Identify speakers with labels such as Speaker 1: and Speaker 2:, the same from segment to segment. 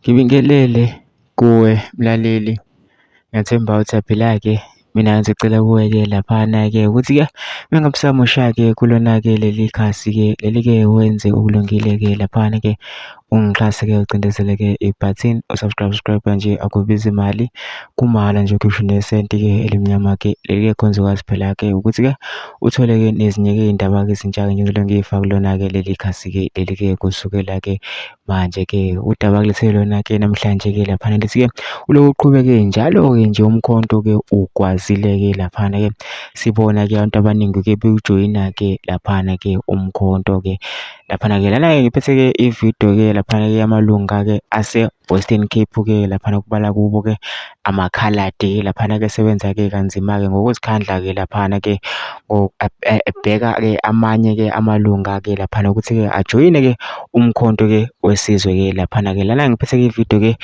Speaker 1: Ngibingelele kuwe mlaleli, ngiyathemba ukuthi uyaphila-ke. Mina ngizocela kuwe-ke laphana-ke ukuthi-ke uma ngabe usamusha-ke kulona-ke leli khasi-ke leli-ke wenze okulungile-ke laphana-ke ungixhase-ke ucindezele-ke ibhathini u-subscribe, subscribe nje akubizi imali kumahhala nje ukhishwe nesenti-ke elimnyama-ke. Leli-ke khona uzokwazi phela-ke ukuthi-ke uthole-ke nezinye-ke iy'ndaba-ke ezintsha-ke njengoba ngiy'faka kulona-ke leli khasi-ke leli-ke kusukela-ke manje-ke udaba kulethele lona-ke namhlanje-ke laphana lithi-ke ulokhu uqhubeke njalo-ke nje umkhonto-ke ugwazile-ke laphana-ke sibona-ke abantu abaningi-ke bewujoyina-ke laphana-ke umkhonto-ke laphana-ke lana-ke ngiphethe-ke ividiyo-ke laphana-ke yamalunga-ke ase-Western Cape-ke laphana kubala kubo-ke amakhaladi laphana-ke sebenza-ke kanzima-ke ngokuzikhandla-ke laphana-ke ebheka-ke amanye-ke amalunga-ke laphana ukuthi-ke ajoyine-ke umkhonto-ke wesizwe-ke laphana-ke. Lana ngiphethe-ke ividiyo-ke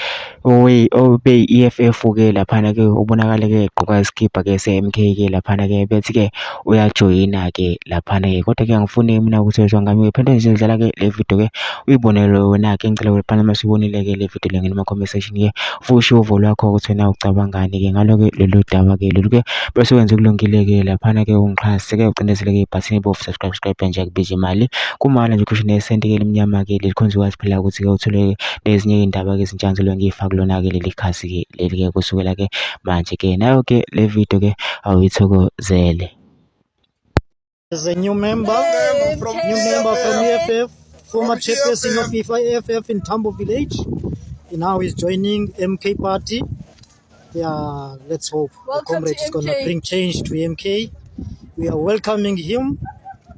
Speaker 1: obeyi-E_F_F-ke laphana-ke obonakala-ke egqoka isikibha-ke se-M_K-ke laphana-ke bethi-ke uyajoyina-ke laphana-ke. Kodwa-ke angifuni mina ukuthi wezwa ngami-ke phela nje ngidlala-ke le vidiyo-ke uyibonele wena-ke. Ngicela laphana uma usuyibonile-ke le vidiyo le ngena kuma-comment section-ke usho uvo lwakho ukuthi wena ucabangani-ke ngalo-ke lolu daba-ke lolu-ke bese wenza okulungile-ke laphana-ke ungixhase-ke ucindezele-ke ibhathini elibovu subscribe subscribe nje akubizi imali kumahhala nje ukhishwe nesenti-ke elimnyama-ke leli khona uzokwazi phela ukuthi-ke uthole nezinye iy'ndaba-ke ezintsha ngizobe ngiy'faka kulona-ke leli khasi-ke leli-ke kusukela-ke manje-ke nayo-ke le video-ke awuyithokozele.
Speaker 2: As a new member from EFF, former chairperson of EFF in Tambo Village. And now he's joining MK Party. Yeah, let's hope the
Speaker 3: Welcome
Speaker 2: comrade
Speaker 3: to
Speaker 2: is gonna
Speaker 3: MK.
Speaker 2: bring change to MK. We are welcoming him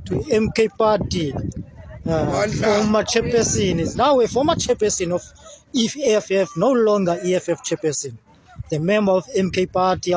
Speaker 2: to MK Party. Former chairperson is now a former chairperson of EFF, no longer EFF chairperson. The member of MK Party.